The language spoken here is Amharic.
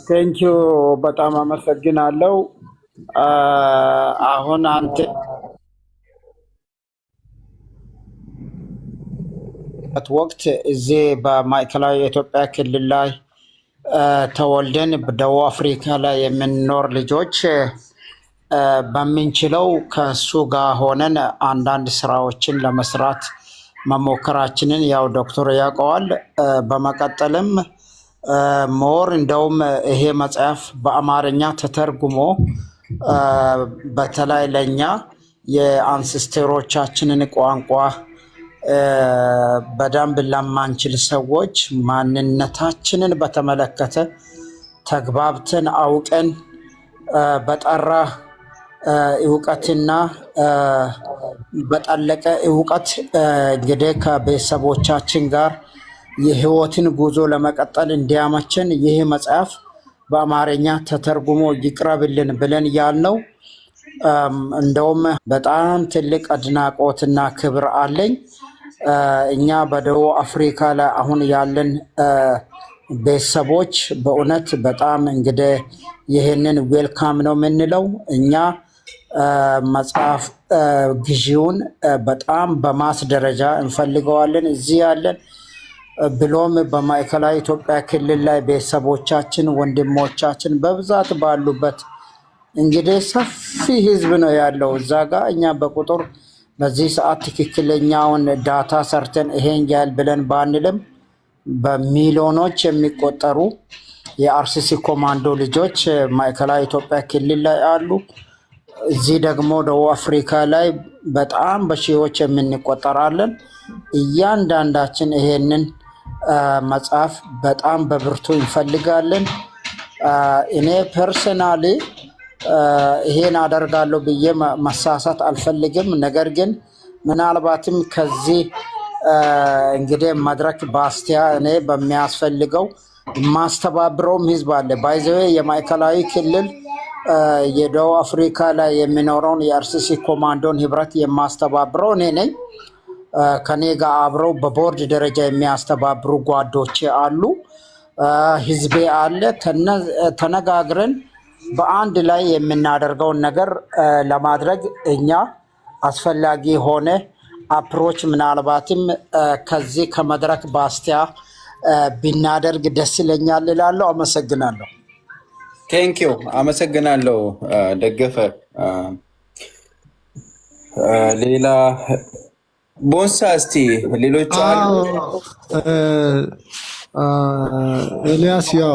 Thank you፣ በጣም አመሰግናለሁ። አሁን አንተ ወቅት እዚህ በማዕከላዊ የኢትዮጵያ ክልል ላይ ተወልደን በደቡብ አፍሪካ ላይ የምንኖር ልጆች በምንችለው ከእሱ ጋር ሆነን አንዳንድ ስራዎችን ለመስራት መሞከራችንን ያው ዶክተር ያውቀዋል። በመቀጠልም more እንደውም ይሄ መጽሐፍ በአማርኛ ተተርጉሞ በተለይ ለእኛ የ ancestor ኦቻችንን ቋንቋ በደንብ ለማንችል ሰዎች ማንነታችንን በተመለከተ ተግባብተን አውቀን በጠራ እውቀትና በጠለቀ እውቀት እንግዲህ ከቤተሰቦቻችን ጋር የህይወትን ጉዞ ለመቀጠል እንዲያመችን ይህ መጽሐፍ በአማርኛ ተተርጉሞ ይቅረብልን ብለን ያልነው እንደውም በጣም ትልቅ አድናቆትና ክብር አለኝ። እኛ በደቡብ አፍሪካ ላይ አሁን ያለን ቤተሰቦች በእውነት በጣም እንግዲህ ይህንን welcome ነው የምንለው። እኛ መጽሐፍ ግዢውን በጣም በ mass ደረጃ እንፈልገዋለን። እዚህ ያለን ብሎም በማዕከላዊ ኢትዮጵያ ክልል ላይ ቤተሰቦቻችን፣ ወንድሞቻችን በብዛት ባሉበት እንግዲህ ሰፊ ህዝብ ነው ያለው እዛ ጋ። እኛ በቁጥር በዚህ ሰዓት ትክክለኛውን data ሰርተን ይሄን ያህል ብለን ባንልም በሚሊዮኖች የሚቆጠሩ የአርሲሲ ኮማንዶ ልጆች ማዕከላዊ ኢትዮጵያ ክልል ላይ አሉ። እዚህ ደግሞ ደቡብ አፍሪካ ላይ በጣም በሺዎች የምንቆጠራለን። እያንዳንዳችን ይሄንን መጽሐፍ በጣም በብርቱ እንፈልጋለን። እኔ personally ይሄን አደርጋለሁ ብዬ መሳሳት አልፈልግም። ነገር ግን ምናልባትም ከዚህ እንግዲህ መድረክ ባስቲያ እኔ በሚያስፈልገው የማስተባብረውም ህዝብ አለ። By the way የማዕከላዊ ክልል የደቡብ አፍሪካ ላይ የሚኖረውን የአርሲሲ ኮማንዶን ህብረት የማስተባብረው እኔ ነኝ። ከኔ ጋር አብረው በቦርድ ደረጃ የሚያስተባብሩ ጓዶቼ አሉ። ህዝቤ አለ። ተነጋግረን በአንድ ላይ የምናደርገውን ነገር ለማድረግ እኛ አስፈላጊ የሆነ approach ምናልባትም ከዚህ ከመድረክ ባስቲያ ብናደርግ ደስ ይለኛል እላለሁ። አመሰግናለሁ። Thank you፣ አመሰግናለሁ ደገፈ። ሌላ ቦንሳ እስቲ ሌሎቹ አሉ። ኤልያስ ያው